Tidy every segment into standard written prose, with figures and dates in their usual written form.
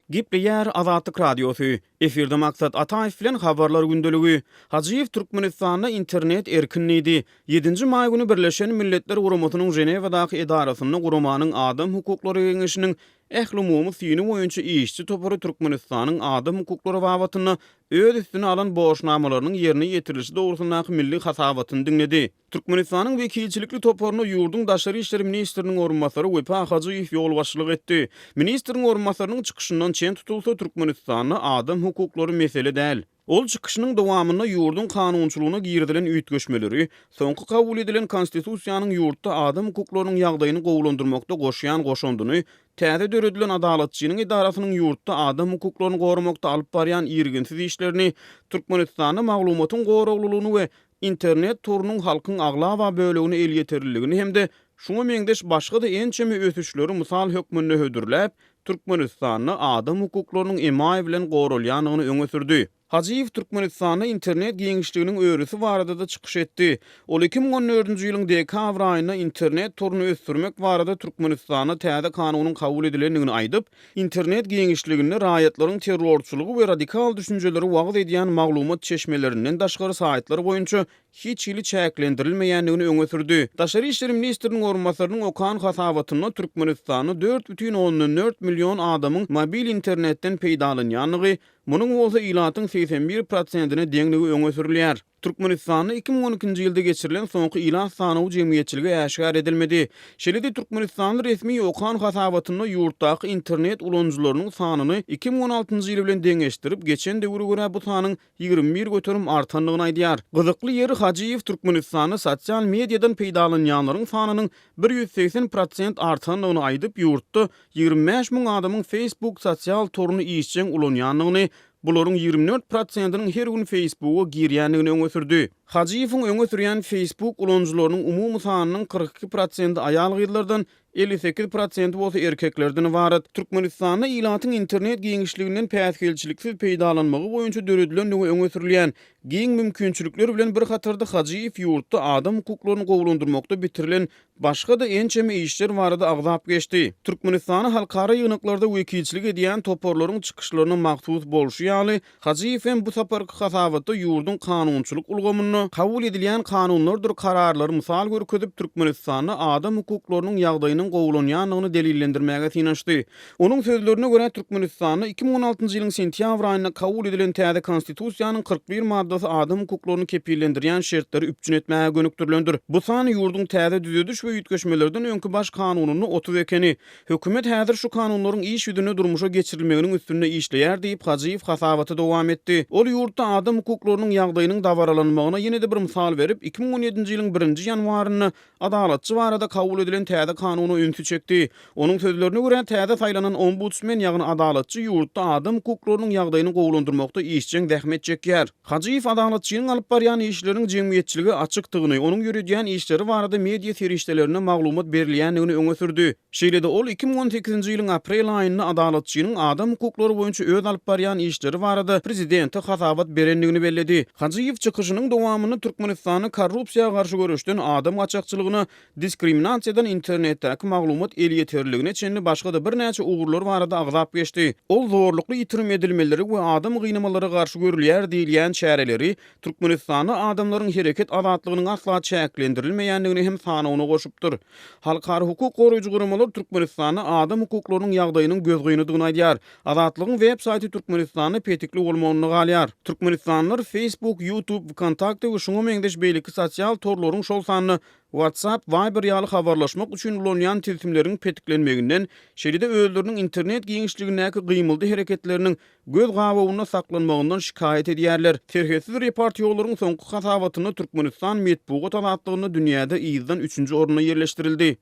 Gepleýär Azatlyk Radiosy, Efirde Maksat Ataýew bilen Habarlar gündeligi. Hajyýew Türkmenistanda internet erkin diýdi. Ýedinji maý güni Birleşen Milletler Guramasynyň Ženewadaky edarasynda guramanyň Adam hukuklary geňeşiniň ählumumy syny boýunça işçi topary Türkmenistanyň adam hukuklary babatynda öz üstüne alan borçnamalarynyň ýerine ýetirilişi dogrusyndaky milli hasabatyny diňledi. Türkmenistanyň wekilçilikli toparyna ýurduň daşary işler ministriniň orunbasary Wepa Hajyýew ýolbaşçylyk etdi. Ministriň orunbasarynyň çykyşyndan çen tutulsa, Türkmenistanda adam hukuklary mesele däl. Ol çykyşynyň dowamynda ýurduň kanunçylygyna girizilen üýtgeşmeleri, soňky kabul edilen Konstitusiýanyň ýurtda adam hukuklarynyň ýagdaýyny gowulandyrmakda goşýan goşandyny, täze döredilen Adalatçynyň edarasynyň ýurtda adam hukuklaryny goramakda alyp barýan irginsiz işlerini, Türkmenistanda maglumatyň goraglylygyny we Internet torunyň halkyň aglaba bölegine elýeterliligini hem-de şuňa meňzeş başga-da ençeme ösüşleri mysal hökmünde hödürläp, Türkmenistanda adam hukuklarynyň emaý bilen goralýandygyny öňe sürdi. Hajyýew Türkmenistanda internet giňişliginiň örüsi barada-da çykyş etdi. Ol 2014-nji ýylyň dekabr aýynda internet toruny ösdürmek barada Türkmenistanda täze kanunyň kabul edilendigini aýdyp, Internet giňişliginde raýatlaryň terrorçylygy we radikal düşünjeleri wagyz edýän maglumat çeşmelerinden daşgary saýtlar boýunça hiç hili çäklendirilmeýändigini öňe sürdi. Daşary işler ministriniň orunbasarynyň okan hasabatynda Türkmenistanda 4,4 million adamyň mobil internetden peýdalanýandygy, munuň bolsa ilatyň 81 prosentine deňligi öňe sürülýär. Türkmenistanda 2012-nji ýylda geçirilen soňky ilat sanawy jemgyýetçilige äşgär edilmedi. Şeýle-de türkmenistanly resmi okan hasabatynda ýurtdaky internet ulanyjylarynyň sanyny 2016-njy ýyl bilen deňeşdirip, geçen döwre görä bu sanyň 21% artandygyny aýdýar. Gyzykly ýeri, Hajyýew Türkmenistanda sosial mediadan peýdalanýanlaryň sanynyň 180 prosent artandygyny aýdyp, ýurtda 25 müň adamyň Facebook sosial toruny işjeň ulanýandygyny, Bularyň 24 prosentiniň her gün Facebooka girýändigini öňe sürdi. Hajyýewiň öňe sürýän Facebook ulanyjylarynyň umumy sanynyň 42 prosenti aýal-gyzlardan, 58 prosenti bolsa erkeklerden ybarat. Türkmenistanda ilatyň internet giňişliginden päsgelçiliksiz peýdalanmagy boýunça döredilendigi öňe sürülýän giň mümkinçilikler bilen bir hatarda Hajyýew ýurtda adam hukuklaryny gowulandyrmakda bitirilen başga-da ençeme işler barada agzap geçdi. Türkmenistana halkara ýygnaklarda wekilçilik edýän toparlaryň çykyşlaryna mahsus bolşy ýaly, Hajyýew hem bu saparky hasabatda ýurduň kanunçylyk ulgamynda kabul edilýän kanunlardyr kararlary mysal görkezip, Türkmenistanda adam hukuklarynyň ýagdaýynyň gowulanýandygyny delillendirmäge synanyşdy. Onuň sözlerine görä, Türkmenistanda 2016-njy ýylyň sentýabr aýynda kabul edilen täze Konstitusiýanyň 41 maddasy adam hukuklaryny kepillendirýän şertleri üpjün etmäge gönükdirilendir. Bu san ýurduň täze düzediş we üýtgeşmelerden öňki Baş kanunynda 30 ekeni. Hökümet häzir şu kanunlaryň iş ýüzünde durmuşa geçirilmeginiň üstünde işleýär diýip, Hajyýew hasabaty dowam etdi. Ol ýurtda adam hukuklarynyň ýagdaýynyň dabaralanmagyna ýene-de bir mysal berip, 2017-nji ýylyň birinji ýanwarynda Adalatçy barada kabul edilen täze kanuna ünsi çekdi. Onuň sözlerine görä, täze saýlanan ombudsmen, ýagny Adalatçy ýurtda adam hukuklarynyň ýagdaýyny gowulandyrmakda işjeň zähmet çekýär. Hajyýew Adalatçynyň alyp barýan işleriniň jemgyýetçilige açykdygyny, onuň ýöredýän işleri barada media serişdelerinde maglumat berilýändigini öňe sürdi. Şeýle-de ol 2018-nji ýylyň aprel aýynda Adalatçynyň adam hukuklary boýunça öz alyp barýan işleri barada prezidente hasabat berendigini belledi. Hajyýew çykyşynyň dowamynda Türkmenistanda korrupsiýa garşy göreşden adam gaçakçylygyna, diskriminasiýadan internetdäki maglumat elýeterliligine çenli başga-da birnäçe ugurlar barada agzap geçdi. Ol zorlukly ýitirim edilmeleri we adam gynamalara garşy görülýär diýilýän çäreleri Türkmenistanda adamlaryň hereket azatlygynyň asla çäklendirilmeýändigini hem sanawyna goşupdyr. Halkara hukuk goraýjy guramalar Türkmenistanda adam hukuklarynyň ýagdaýynyň gözgynydygyny aýdýar. Azatlygyň web saýty Türkmenistanda petikli bolmagynda galýar. Türkmenistanlylar Facebook, YouTube, Vkontakte we şuňa meňzeş beýleki sosial torlaryň şol sanda WhatsApp, Viber ýaly habarlaşmak üçin ulanýan tilsimleriň petiklenmeginden, şeýle-de özleriniň internet giňişligindäki gymyldy-hereketleriniň göz gabawynda saklanmagyndan şikaýat edýärler. Serhetsiz reportýorlaryň soňky hasabatynda Türkmenistan metbugat azatlygynda dünýäde yzdan üçünji orunda ýerleşdirildi.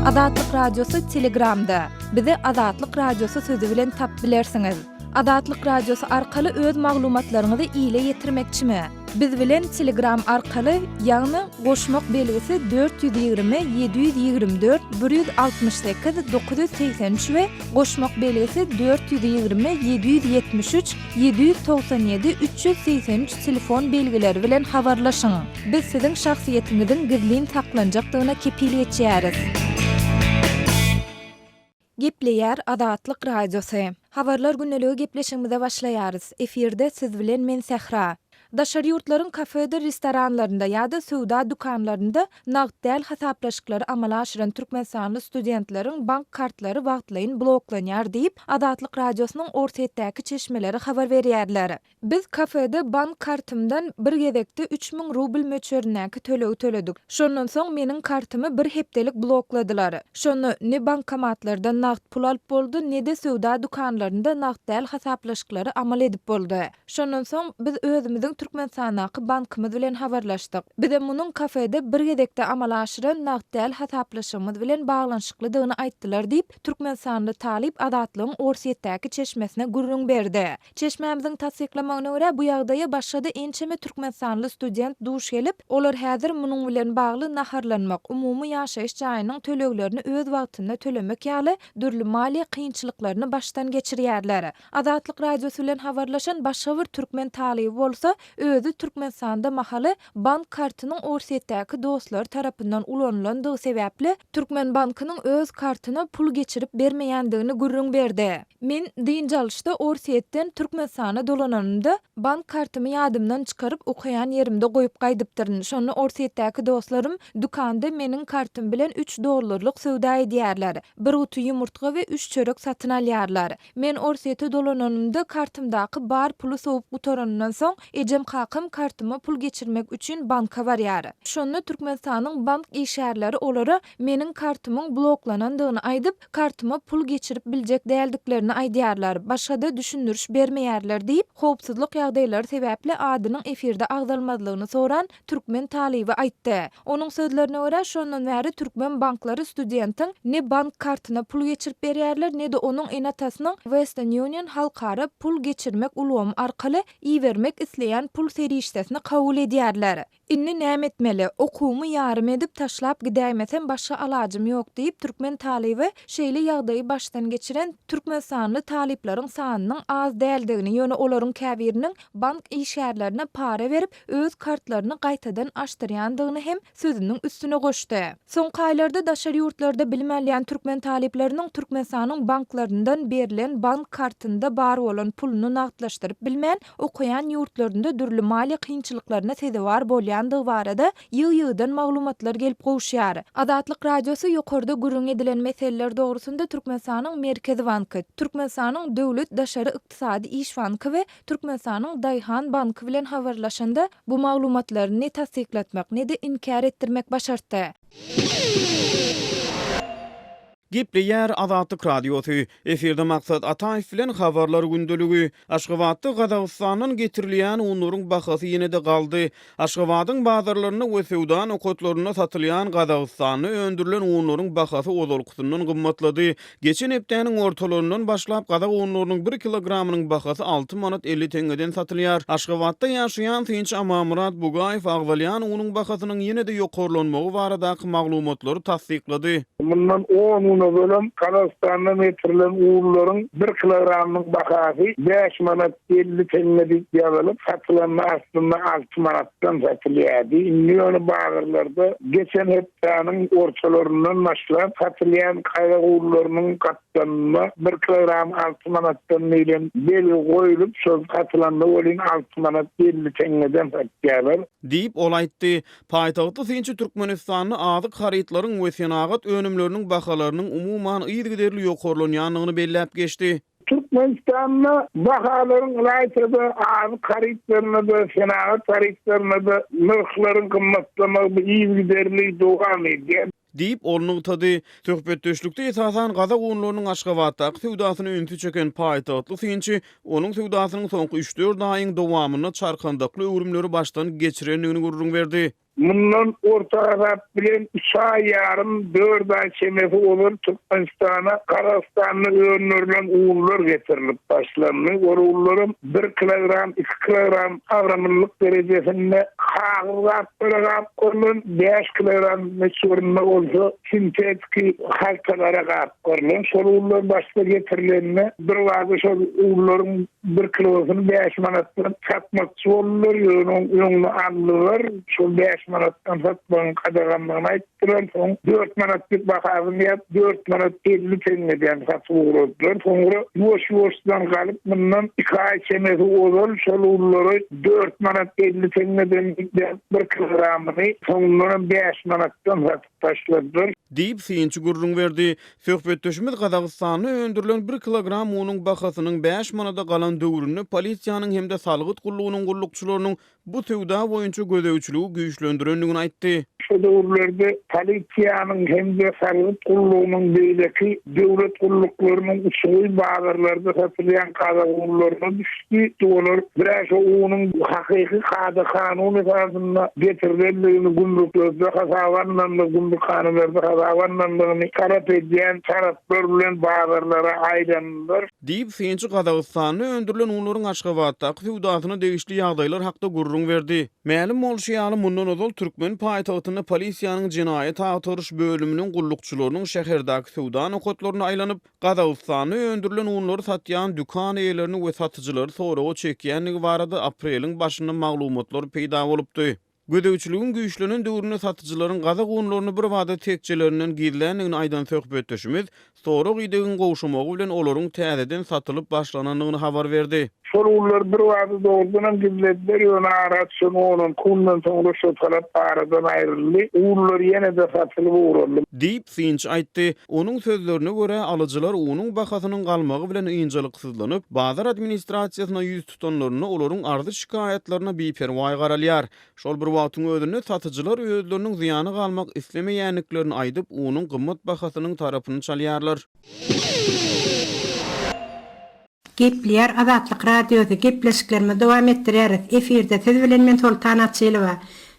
Azatlyk Radiosy Telegramda. Bizi Azatlyk Radiosy sözi bilen tap bilersiňiz. Azatlyk Radiosy arkaly öz maglumatlaryňyzy ile ýetirmekçimi? Biz bilen Telegram arkaly, ýagny goşmak belgisi 420 724 168 983 we goşmak belgisi 420 773 797 383 telefon belgileri bilen habarlaşyň. Biz siziň şahsyýetiňiziň gizlin saklanjakdygyna kepil geçýäris. Gepleýär Azatlyk Radiosy. Habarlar gündeligi gepleşigimize başlaýarys. Efirde siz bilen men Sähra. Daşary ýurtlaryň kafedir restoranlarynda ýa-da söwda dükanlarynda nagt däl hasaplaşyklary amala aşyran türkmenistanly studentleriň bank kartlary wagtlaýyn bloklanýar diýip, Azatlyk Radiosynyň Orsýetdäki çeşmeleri habar berýärler. Biz kafede bank kartymdan bir gezekde 3000 rubl möçberindäki tölegi töledik. Şondan soň meniň kartymy bir hepdelik blokladylar. Şonda ne bankomatlardan nagt pul alyp boldy, ne-de söwda dükanlarynda nagt däl hasaplaşyklary amal edip boldy. Şondan soň biz özümiziň Türkmenistandaky bankymyz bilen habarlaşdyk. Bize munuň kafede bir gezekde amala aşyran nagt däl hasaplaşygymyz bilen baglanyşyklydygyny aýtdylar diýip, türkmenistanly talyp Azatlygyň Orsýetdäki çeşmesine gürrüň berdi. Çeşmämiziň tassyklamagyna görä, bu ýagdaýa başga-da ençeme türkmenistanly student duş gelip, olar häzir munuň bilen bagly naharlanmak, umumy ýaşaýyş jaýynyň töleglerini öz wagtynda tölemek ýaly dürli maliýe kynçylyklaryny başdan geçirýärler. Azatlyk Radiosy bilen habarlaşan başga bir türkmen talyby bolsa, özi Türkmenistanda mahaly bank kartynyň Orsýetdäki dostlary tarapyndan ulanylandygy sebäpli, Türkmen bankynyň öz kartyna pul geçirip bermeýändigini gürrüň berdi. Men dynç alyşda Orsýetden Türkmenistana dolananymda, bank kartymy ýadymdan çykaryp, okaýan ýerimde goýup gaýdypdyryn. Şonda Orsýetdäki dostlarym dükanda meniň kartym bilen üç dollarlyk söwda edýärler. Bir guty ýumurtga we üç çörek satyn alýarlar. Men Orsýete dolananymda kartymdaky bar puly sowup gutaranyndan soň, ejem-kakam kartyma pul geçirmek üçin banka barýar. Şonda Türkmenistanyň bank işgärleri olara meniň kartymyň bloklanandygyny aýdyp, kartyma pul geçirip biljek däldiklerini aýdýarlar, başga-da düşündiriş bermeýärler diýip, howpsuzlyk ýagdaýlary sebäpli adynyň efirde agzalmazlygyny soran türkmen talyby aýtdy. Onuň sözlerine görä, şondan bäri türkmen banklary studentiň ne bank kartyna pul geçirip berýärler, ne-de onuň ene-atasynyň Western Union halkara pul geçirmek ulgamy arkaly ibermek isleýän pul serişdesini kabul edýärler. Indi näme etmeli? Okuwymy ýarym edip taşlap gidäýmesem başga alajym ýok diýip, türkmen talyby şeýle ýagdaýy başdan geçiren türkmenistanly talyplaryň sanynyň az däldigini, ýöne olaryň käbiriniň bank işgärlerine para berip, öz kartlaryny gaýtadan açdyrýandygyny hem sözüniň üstüne goşdy. Soňky aýlarda daşary ýurtlarda bilim alýan türkmen talyplarynyň Türkmenistanyň banklaryndan berlen bank kartynda bar bolan puluny nagtlaşdyryp bilmän, okaýan ýurtlarynda dürli maliýe kynçylyklaryna sezewar bolýandygy barada ýygy-ýygydan maglumatlar gelip gowuşýar. Azatlyk Radiosy ýokarda gürrüň edilen meseleler dogrusynda Türkmenistanyň Merkezi banky, Türkmenistanyň Döwlet daşary ykdysady iş banky we Türkmenistanyň Daýhan banky bilen habarlaşanda, bu maglumatlary ne tassyklatmak, ne-de inkär etdirmek başartdy. Gepleýär Azatlyk Radiosy, Efirde Maksat Ataýew bilen Habarlar gündeligi. Aşgabatda Gazagystandan getirilýän unlaryň bahasy ýene-de galdy. Aşgabadyň bazarlarynda we söwda nokatlarynda satylýan Gazagystanda öndürilen unlaryň bahasy ozalkysyndan gymmatlady. Geçen hepdäniň ortalaryndan başlap gazak unlarynyň bir kilogramynyň bahasy 6 manat 50 teňňeden satylýar. Aşgabatda ýaşaýan synçy Amanmyrat Bugaýew agzalýan unuň bahasynyň ýene-de ýokarlanmagy baradaky maglumatlary tassyklady. Mundan on gün ozalam Gazagystandan getirilen unlaryň bir kilogramynyň bahasy bäş manat 50 teňňe diýip ýazylyp, satylanda aslynda alty manatdan satylýardy. Indi ýöne bazarlarda geçen hepdäniň ortalaryndan başlap satylýan gazak unlarynyň gapdalynda bir kilogram alty manatdan diýlen belgi goýlup, şol satylanda welin alty manat 50 teňňeden satýarlar. Diýip, ol aýtdy. Paýtagtly synçy Türkmenistanda azyk harytlaryň we senagat önümleriniň bahalarynyň umuman yzygiderli ýokarlanýandygyny belläp geçdi. Türkmenistanda bahalaryň ylaýta-da azyk harytlaryna-da, senagat harytlaryna-da nyrhlaryň gymmatlamagy bu yzygiderli dowam edýär. Diýip, ol nygtady. Söhbetdeşlikde esasan gazak unlarynyň Aşgabatdaky söwdasyna ünsi çeken paýtagtly synçy onuň söwdasynyň soňky üç-dört aýyň dowamynda çarkandakly öwrümleri başdan geçirendigini gürrüň berdi. Mundan orta hasap bilen üç aý ýarym, dört aý çemesi ozal Türkmenistana Gazagystanda öndürilen unlar getirilip başlandy. Ol unlaram bir kilogram, iki kilogram agramlylyk derejesinde kagyz gaplara gapgarylan, bäş kilogram möçberinde bolsa sintetiki haltalara gapgarylan. Şol unlar başda getirilende birbada şol unlaryň Bir kilosyny bäş manatdan satmakçy boldular, ýöne oň öňüni aldylar. Şol bäş. Bäş manatdan satmagyň gadaganlygyny aýtdylar. Soň dört manat diýip bahasyny ýazyp, dört manat 50 teňňeden satyp ugradylar. Soňra ýuwaş-ýuwaşdan galyp, mundan iki aý çemesi ozal şol unlary dört manat 50 teňňeden diýip ýazyp, bir kilogramyny soňundanam bäş manatdan satyp başladylar. Diýip, synçy gürrüň berdi. Söhbetdeşimiz Gazagystanda öndürilen bir kilogram unuň bahasynyň bäş manada galan döwründe polisiýanyň hem-de salgyt gullugynyň gullukçylarynyň bu söwda boýunça gözegçiligi güýçlendirendigini aýtdy. Şo döwürlerde polisiýanyň hem-de salgyt gullugynyň beýleki döwlet gulluklarynyň uçugy bazarlarda satylýan gazak unlaryna düşdi. Olar bir-ä şo unuň hakyky kada-kanun esasynda getirilendigini, gümrüklerde hasaba alnandygy, gümrükhanalarda hasaba alnandygyny talap edýän taraplar bilen bazarlara aýlandylar. Diýip, synçy Gazagystanda öndürilen unlaryň Aşgabatdaky söwdasyna degişli ýagdaýlar hakda gürrüň berdi. Mälim bolşy ýaly, mundan ozal türkmen paýtagtynda polisiýanyň jenaýat agtaryş bölüminiň gullukçylarynyň şäherdäki söwda nokatlaryna aýlanyp, Gazagystanda öndürilen unlary satýan dükan eýelerini we satyjylary soraga çekýändigi barada apreliň başynda maglumatlar peýda bolupdy. Gözegçiligiň güýçlenen döwründe satyjylaryň gazak unlaryny birbada tekjelerinden gizländigini aýdan söhbetdeşimiz, sorag-idegiň gowşamagy bilen olaryň täzeden satylyp başlanandygyny habar berdi. Şol unlary birbada dogrudanam gizlediler, ýöne ara düşen on-onki günden soňra şo talap aradan aýryldy, unlar ýene-de satylyp ugraldy. Diýip, synçy aýtdy. Onuň sözlerine görä, alyjylar unuň bahasynyň galmagy bilen ynjalyksyzlanyp, bazar administrasiýasyna ýüz tutanlarynda olaryň arzy-şikaýatlaryna biperwaý garalýar. Şol bir wagtyň özünde satyjylar özleriniň zyýana galmak islemeýändiklerini aýdyp, unuň gymmat bahasynyň tarapyny çalýarlar. Gepleýär Azatlyk Radiosy, Gepleşiklerimizi dowam etdirýäris. Efirde siz bilen men Soltan Açylowa.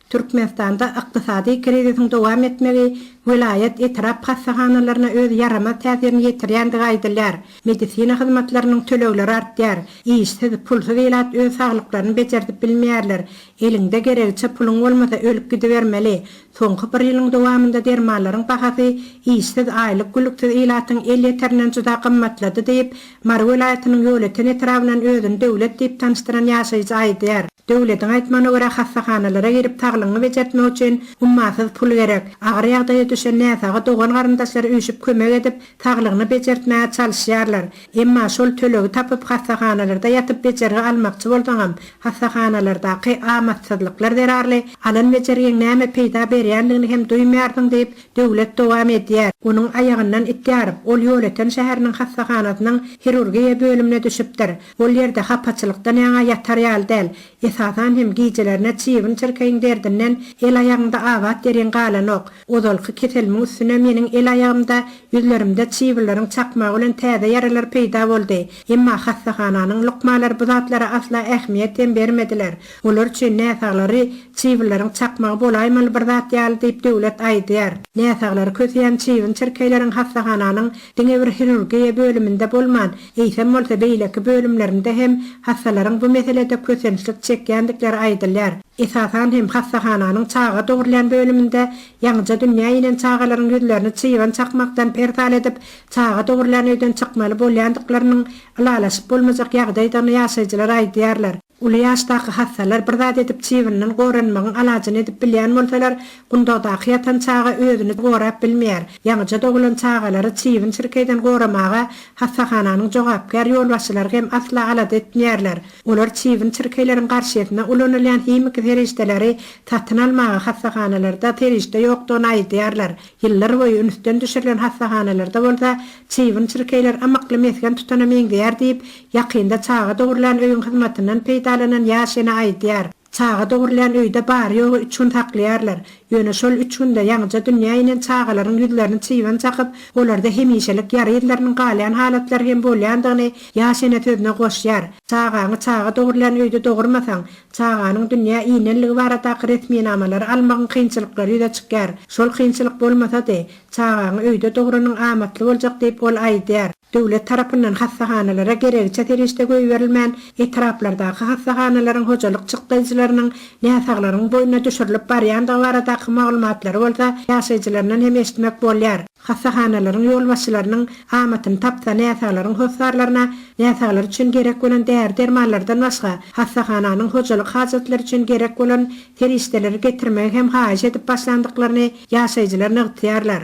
Türkmenistanda ykdysady krizisiň dowam etmegi welaýat, etrap hassahanalaryna öz ýaramaz täsirini ýetirýändigi aýdylýar. Medisina hyzmatlarynyň tölegleri artýar. Işsiz, pulsuz ilat öz saglyklaryny bejerdip bilmeýärler. Eliňde geregiçe puluň bolmasa ölüp gidibermeli. Soňky bir ýylyň dowamynda dermanlaryň bahasy işsiz, aýlyk-günlüksiz ilatyň elýeterinden juda gymmatlady diýip, Mary welaýatynyň Ýolöten etrabyndan özüni Döwlet diýip tanyşdyran ýaşaýjy aýdýar. Döwlediň aýtmagyna görä, hassahanalara girip saglygyňy bejertmek üçin ummasyz pul gerek. Agyr ýagdaýa düşen näsaga dogan-garyndaşlary üýşüp kömek edip, saglygyny bejertmäge çalyşýarlar. Emma şol tölegi tapyp hassahanalarda ýatyp bejergi almakçy bolsaňam, hassahanalardaky amatsyzlyklar zerarly alan bejergiň näme peýda berýändigini hem duýmaýarsyň diýip, Döwlet dowam edýär. Onuň aýagyndan it ýaryp, ol Ýolöten şäheriniň hassahanasynyň hirurgiýa bölümine düşüpdir. Ol ýerde hapaçylykdan ýaňa ýatar ýaly däl. Esasan hem gijelerine çybyn-çirkeýiň derdinden el-aýagyňda abat ýeriň galanok. Ozalky keselimiň üstüne meniň el-aýagymda, ýüzlerimde çybynlaryň çakmagy bilen täze ýaralar peýda boldy. Emma hassahananyň lukmalary bu zatlara asla ähmiýet hem bermediler. Olar üçin näsaglary çybynlaryň çakmagy bolaýmaly bir zat ýaly diýip Döwlet aýdýar. Näsaglary köseýän çybyn-çirkeýleriň hassahananyň diňe bir hirurgiýa bölüminde bolman, eýsem bolsa beýleki bölümlerinde hem hassalaryň bu meselede kösençlik çekýändikleri aýdylýar. Esasan hem hassahananyň çaga dogrulýan bölüminde ýaňyja dünýä inen çagalaryň ýüzlerini çybyn çakmakdan persal edip, çaga dogrulýan öýden çykmaly bolýandyklarynyň ylalaşyp bolmajak ýagdaýdygyny ýaşaýjylar aýdýarlar. Uly ýaşdaky hassalar bir zat edip çybyndan goranmagyň alajyny edip bilýän bolsalar, gundagdaky ýatan çaga özüni gorap bilmeýär. Ýaňyja dogulan çagalary çybyn-çirkeýden goramaga hassahananyň jogapkär ýolbaşçylary hem asla alada etmeýärler. Olar çybyn-çirkeýleriň garşysyna ulanylýan himiki serişdeleri satyn almaga hassahanalarda serişde ýokdugyny aýdýarlar. Ýyllar boýy ünsden düşürilen hassahanalarda bolsa çybyn-çirkeýler ymykly mesgen tutana meňzeýär diýip, ýakynda çaga dogurlan öýüň hyzmatyndan peýdalanan ýaş ene aýdýar. Çaga dogurlan öýde bary-ýogy üç gün saklaýarlar. Ýöne şol üç günde ýaňyja dünýä inen çagalaryň ýüzlerini çybyn çakyp, olarda hemişelik ýara yzlarynyň galýan halatlary hem bolýandygyny ýaş ene sözüne goşýar. Çagaňy çaga dogurlan öýde dogurmasaň, çaganyň dünýä inenligi baradaky resminamalary almagyň kynçylyklary ýüze çykýar. Şol kynçylyk bolmasady, çagaňy öýde dogranyň amatly boljak diýip, ol aýdýar. Döwlet tarapyndan hassahanalara geregiçe serişde goýberilmän, etraplardaky hassahanalaryň hojalyk çykdaýjylarynyň näsaglaryň boýnuna düşürilip barýandygy baradaky maglumatlary bolsa ýaşaýjylaryndan hem eşitmek bolýar. Hassahanalaryň ýolbaşçylarynyň amatyny tapsa näsaglaryň hossarlaryna näsaglar üçin gerek bolan däri-dermanlardan başga, hassahananyň hojalyk hajatlary üçin gerek bolan serişdeleri getirmegi hem haýyş edip başlandyklaryny ýaşaýjylar nygtaýarlar.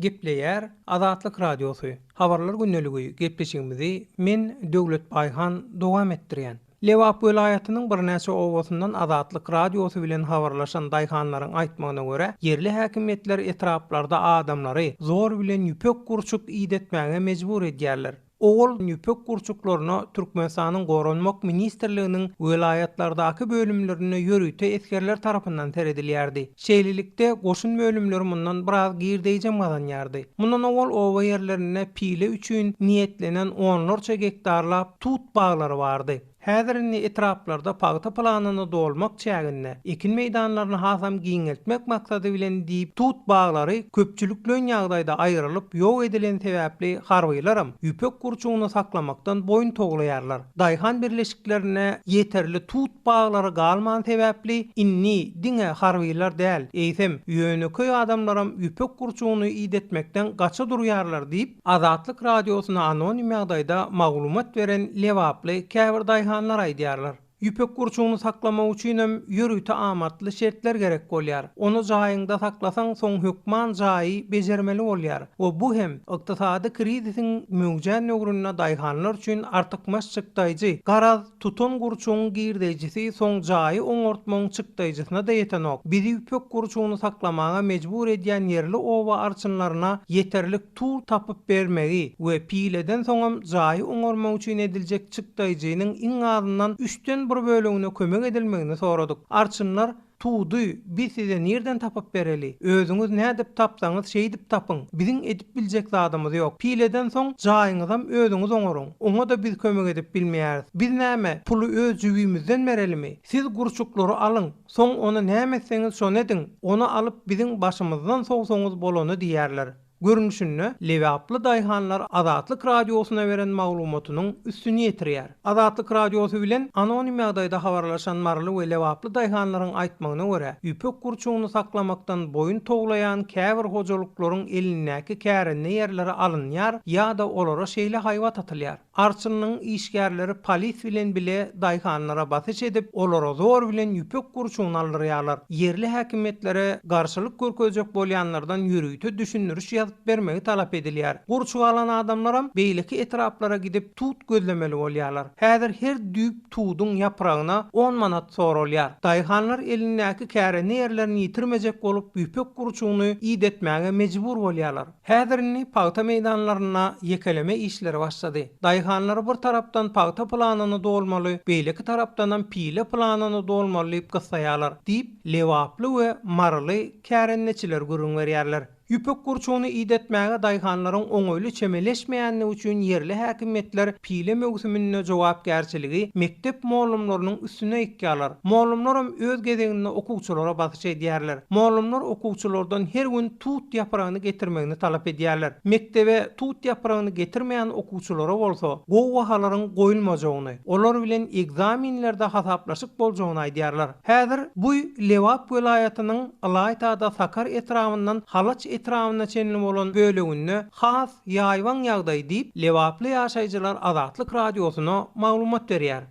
Gepleýär Azatlyk Radiosy, Habarlar gündeligi gepleşigimizi men Döwlet Baýhan dowam etdirýän. Lebap welaýatynyň birnäçe obasyndan Azatlyk Radiosy bilen habarlaşan daýhanlaryň aýtmagyna görä, ýerli häkimiýetler etraplarda adamlary zor bilen ýüpek gurçuk idetmäge mejbur edýärler. Owal ýüpek gurçuklaryna Türkmenistanyň Goranmak ministrliginiň welaýatlardaky bölümlerinde ýörite esgerler tarapyndan seredilýärdi. Şeýlelikde, goşun bölümleri mundan biraz girdeýjem gazanýardy. Mundan owal oba ýerlerinde pile üçin niýetlenen onlarça gektarlap tut baglary bardy. Häzir indi etraplarda pagta planyny dolmak çäginde, ekin meýdanlaryny hasam giňeltmek maksady bilen diýip, tut baglary köpçülikleýin ýagdaýda aýrylyp ýok edileni sebäpli harbylaram ýüpek gurçugyny saklamakdan boýun towlaýarlar. Daýhan birleşiklerinde ýeterli tut baglary galmany sebäpli indi diňe harbylar däl, eýsem, ýönekeý adamlaram ýüpek gurçugyny idetmekden gaça durýarlar diýip, Azatlyk Radiosyna anonim ýagdaýda maglumat beren lebaply käbir daýhanlar aýdýarlar. Ýüpek gurçugyny saklamak üçinem ýörite amatly şertler gerek bolýar. Ony jaýyňda saklasaň soň hökman jaýy bejermeli bolýar we bu hem ykdysady krizisiň möwjän döwründe daýhanlar üçin artykmaç çykdaýjy. Garaz, tutan gurçugyň girdeýjisi soň jaýy oňartmagyň çykdaýjysyna-da ýetenok. Bizi ýüpek gurçugyny saklamaga mejbur edýän ýerli oba arçynlaryna ýeterlik Tur tapyp bermegi we pileden soňam jaýy oňarmak üçin ediljek çykdaýjynyň iň azyndan üçden bir bölegine kömek edilmegini soradyk. Arçynlar, Tudy biz size nirden tapyp bereli? Özüňiz nädip tapsaňyz şeýdip tapyň. Biziň edip biljek zadymyz ýok. Pileden soň jaýyňyzam özüňiz oňaryň. Oňa-da biz kömek edip bilmeýäris. Biz näme, puly öz jübimizden berelimi? Siz gurçuklary alyň. Soň ony näme etseňiz şony ediň, ony alyp biziň başymyzdan sowsaňyz bolany diýerler. Görnüşinde, lebaply daýhanlar Azatlyk Radiosyna beren maglumatynyň üstüni ýetirýär. Azatlyk Radiosy bilen anonim ýagdaýda habarlaşan maryly we lebaply daýhanlaryň aýtmagyna görä, ýüpek gurçugyny saklamakdan boýun towlaýan käbir hojalyklaryň elindäki kärende ýerleri alynýar ýa-da olara şeýle haýbat atylýar. Arçynlygyň işgärleri polis bilen bile daýhanlara basyş edip, olara zor bilen ýüpek gurçugyny aldyrýarlar. Ýerli häkimiýetlere garşylyk görkezjek bolýanlardan ýörite düşündiriş ýazyp bermegi talap edilýär. Gurçuk alan adamlaram beýleki etraplara gidip tut gözlemeli bolýarlar. Häzir her düýp tuduň ýapragyna on manat soralýar. Daýhanlar elindäki kärende ýerlerini ýitirmejek bolup ýüpek gurçugyny idetmäge mejbur bolýarlar. Häzir indi pagta meýdanlarynda ýekeleme işleri başlady. Daýhanlary bir tarapdan pagta planyny dolmaly, beýleki tarapdanam pile planyny dolmaly diýip gyssaýarlar, diýip, lebaply we maryly kärendeçiler gürrüň berýärler. Ýüpek gurçugyny idetmäge daýhanlaryň oňaýly çemeleşmeýändigi üçin ýerli häkimiýetler pile möwsüminde jogapkärçiligi mekdep mollumlarynyň üstüne ýykýarlar. Mollumlaram öz gezeginde okuwçylara basyş edýärler. Mollumlar okuwçylardan her gün tut ýapragyny getirmegini talap edýärler. Mekdebe tut ýapragyny getirmeýän okuwçylara bolsa gowy bahalaryň goýulmajagyny, olar bilen ekzamenlerde hasaplaşyk boljagyny aýdýarlar. Häzir bu Lebap welaýatynyň ylaýta-da Sakar etrabyndan Halaç etrabyna çenli bolan böleginde has ýaýbaň ýagdaý diýip, lebaply ýaşaýjylar Azatlyk Radiosyna maglumat berýär.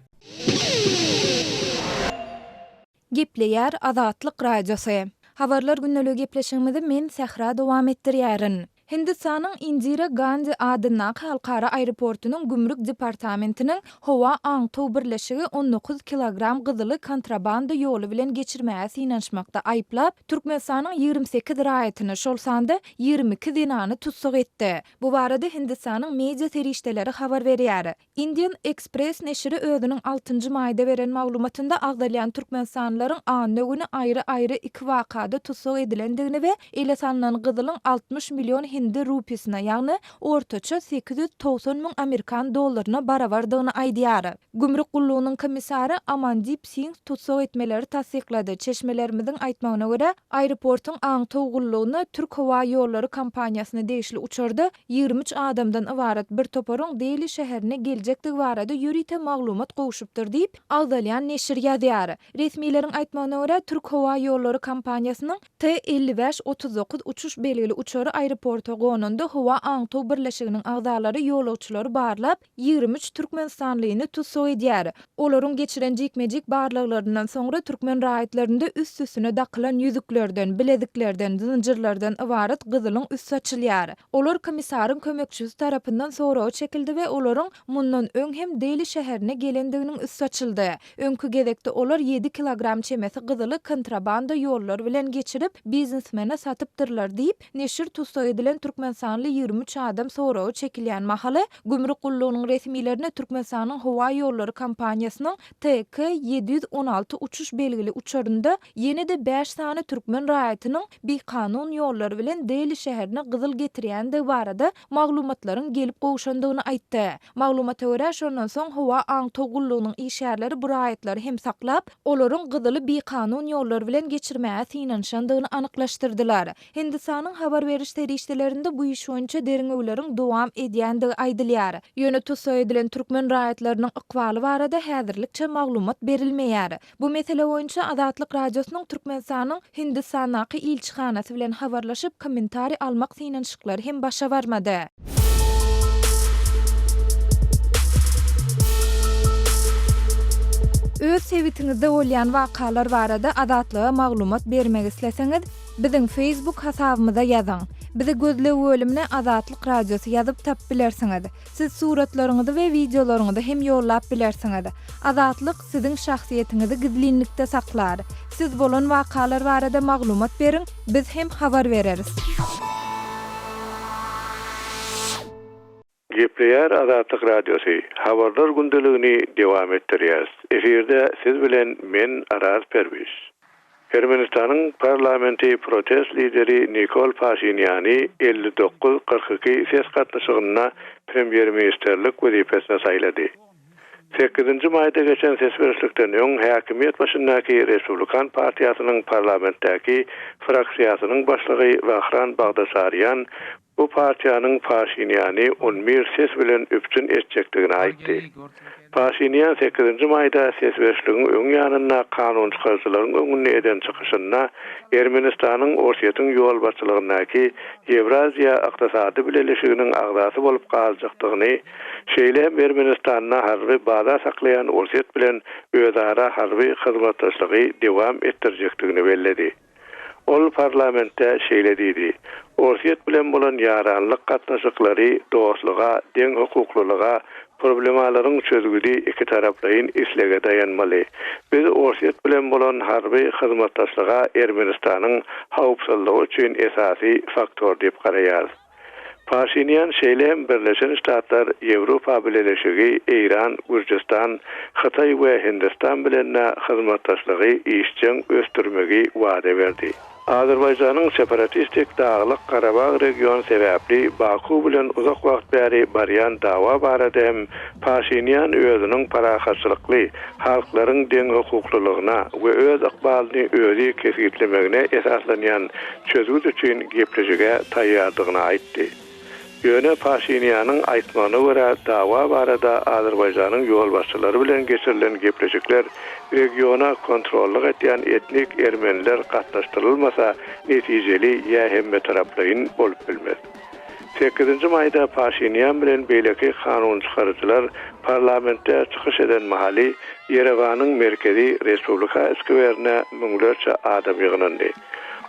Gepleýär Azatlyk Radiosy. Habarlar gündeligi gepleşigimizi men Sähra dowam etdirýärin. Hindistanyň Indira Gandi adyndaky halkara aeroportunyň gümrük departamentiniň howa aňtaw birleşigi 19 kilogram gyzyly kontrabanda ýoly bilen geçirmäge synanyşmakda aýyplap, Türkmenistanyň 28 raýatyny, şol sanda 22 zenany tussag etdi. Bu barada Hindistanyň media serişdeleri habar berýär. Indian Express neşiri özüniň altynjy maýda beren maglumatynda agzalýan türkmenistanlylaryň anna güni aýry-aýry iki wakada tussag edilendigini we ele salnan gyzylyň 60 million. hindi rupisine, ýagny ortaça 890 müň amerikan dollaryna barabardygyny aýdýar. Gümrük gullugynyň komissary Amandip Singh tussag etmeleri tassyklady. Çeşmelerimiziň aýtmagyna görä, aeroportuň aňtaw gullugyna Türk howa ýollary kompaniýasyna degişli uçarda 23 adamdan ybarat bir toparyň Deli şäherine geljekdigi barada ýörite maglumat gowşupdyr diýip, agzalýan neşir ýazýar. Resmileriň aýtmagyna görä, Türk howa ýollary kompaniýasynyň T 55 39 uçuş belgili uçary aeroporta gonanda howa aňtaw birleşiginiň agzalary ýolagçylary barlap, 23 türkmenistanlyny tussag edýär. Olaryň geçiren jikme-jik barlaglaryndan soňra türkmen raýatlarynda üst-üstüne dakylan ýüzüklerden, bileziklerden, zynjyrlardan ybarat gyzylyň üsti açylýar. Olar komissaryň kömekçisi tarapyndan soraga çekildi we olaryň mundan öň hem Deli şäherine gelendiginiň üsti açyldy. Öňki gezekde olar ýedi kilogram çemesi gyzyly kontrabanda ýollary bilen geçirip, biznesmene satypdyrlar diýip, neşir tussag edilen türkmenistanly 23 adam soraga çekilýän mahaly, gümrük gullugynyň resmilerine Türkmenistanyň howa ýollary kompaniýasynyň TK 716 uçuş belgili uçarynda ýene-de bäş sany türkmen raýatynyň bikanun ýollar bilen Deli şäherine gyzyl getirýändigi barada maglumatlaryň gelip gowşandygyny aýtdy. Maglumata görä, şondan soň howa aňtaw gullugynyň işgärleri bu raýatlary hem saklap, olaryň gyzyly bikanun ýollar bilen geçirmäge synanyşandygyny anyklaşdyrdylar. Hindistanyň habar beriş serişdelerinde bu iş boýunça derňewleriň dowam edýändigi aýdylýar. Ýöne tussag edilen türkmen raýatlarynyň ykbaly barada häzirlikçe maglumat berilmeýär. Bu mesele boýunça Azatlyk Radiosynyň Türkmenistanyň Hindistandaky ilçihanasy bilen habarlaşyp, kommentariý almak synanyşyklary hem başa barmady. Öz sebitiňizde bolýan wakalar barada Azatlyga maglumat bermek isleseňiz, biziň Facebook hasabymyza ýazyň. Bizi gözleg bölümine Azatlyk Radiosy ýazyp tapyp bilersiňiz. Siz suratlaryňyzy we wideolaryňyzy hem ýollap bilersiňiz. Azatlyk siziň şahsyýetiňizi gizlinlikde saklar. Siz bolan wakalar barada maglumat beriň, biz hem habar bereris. Gepleýär Azatlyk Radiosy, Habarlar gündeligini dowam etdirýäris. Efirde siz bilen men Araz Perwiz. Ermenistanyň parlamenti protest lideri Nikol Paşinýany 59, 42 ses gatnaşygynda premýer-ministrlik wezipesine saýlady. Sekizinji maýda geçen ses berişlikden öň häkimiýet başyndaky Respublikan partiýasynyň parlamentdäki fraksiýasynyň başlygy Wahran Bagdasarýan bu partiýanyň Paşinýany on bir ses bilen üpjün etjekdigini aýtdy. Paşinýan sekizinji maýda ses berişligiň öň ýanynda kanunçykaryjylaryň öňünde eden çykyşynda Ermenistanyň Orsýetiň ýolbaşçylygyndaky Ýewraziýa Ykdysady Bileleşiginiň agzasy bolup galjakdygyny, şeýle hem Ermenistanda harby baza saklaýan Orsýet bilen özara harby hyzmatdaşlygy dowam etdirjekdigini belledi. Ol parlamentde şeýle diýdi, Orsýet bilen bolan ýaranlyk gatnaşyklary dostluga, deňhukuklylyga, problemalaryň çözgüdi ikitaraplaýyn islege daýanmaly. Biz Orsýet bilen bolan harby hyzmatdaşlyga Ermenistanyň howpsuzlygy üçin esasy faktor diýip garaýarys. Paşinýan şeýle hem Birleşen Ştatlar, Ýewropa Bileleşigi, Eýran, Gürjüstan, Hytaý we Hindistan bilen-de hyzmatdaşlygy işjeň ösdürmegi wada berdi. Azerbaýjanyň separatistik Daglyk Garabag regiony sebäpli Baku bilen uzak wagt bäri barýan dawa barada hem Paşinýan özüniň parahatçylykly, halklaryň deňhukuklylygyna we öz ykbalyny özi kesgitlemegine esaslanýan çözgüt üçin gepleşige taýýardygyny aýtdy. Ýöne Paşinýanyň aýtmagyna görä, dawa barada Azerbaýjanyň ýolbaşçylary bilen geçirilen gepleşikler regiona kontrollyk edýän etnik ermeniler gatnaşdyrylmasa netijeli ýa hemmetaraplaýyn bolup bilmez. Sekizinji maýda Paşinýan bilen beýleki kanunçykaryjylar parlamentde çykyş eden mahaly Ýerewanyň merkezi Respublika skwerine müňlerçe adam ýygnandy.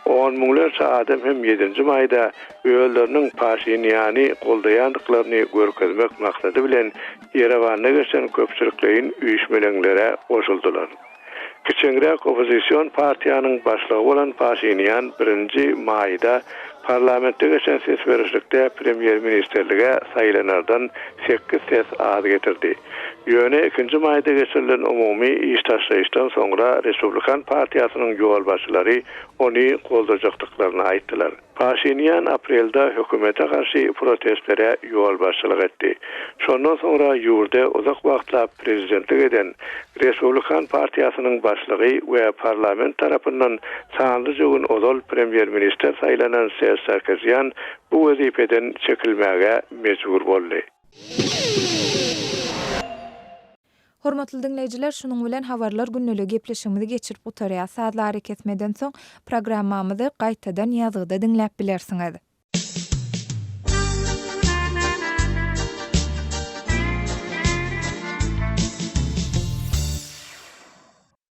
On müňlerçe adam hem ýedinji maýda özleriniň Paşinýany goldaýandyklaryny görkezmek maksady bilen Ýerewanda geçen köpçülikleýin üýşmeleňlere goşuldylar. Kiçeňräk oppozision partiýanyň başlygy bolan Paşinýan birinji maýda. Parlamentde geçen ses berişlikde premýer-ministrlige saýlanardan sekiz ses az getirdi. Ýöne ikinji maýda geçirilen umumy iş taşlaýyşdan soňra Respublikan partiýasynyň ýolbaşçylary ony goldajakdyklaryny aýtdylar. Paşinýan aprelde hökümete garşy protestlere ýolbaşçylyk etdi. Şondan soňra ýurda uzak wagtlap prezidentlik eden Respublikan partiýasynyň başlygy we parlament tarapyndan sanlyja gün ozal premýer-ministr saýlanan Serž Sarkisýan bu wezipeden çekilmäge mejbur boldy. Hormatly diňleýjiler, şunuň bilen Habarlar gündeligi gepleşigimizi geçirip gutarýas. Sazly arakesmeden soň programmamyzy gaýtadan ýazgyda diňläp bilersiňiz.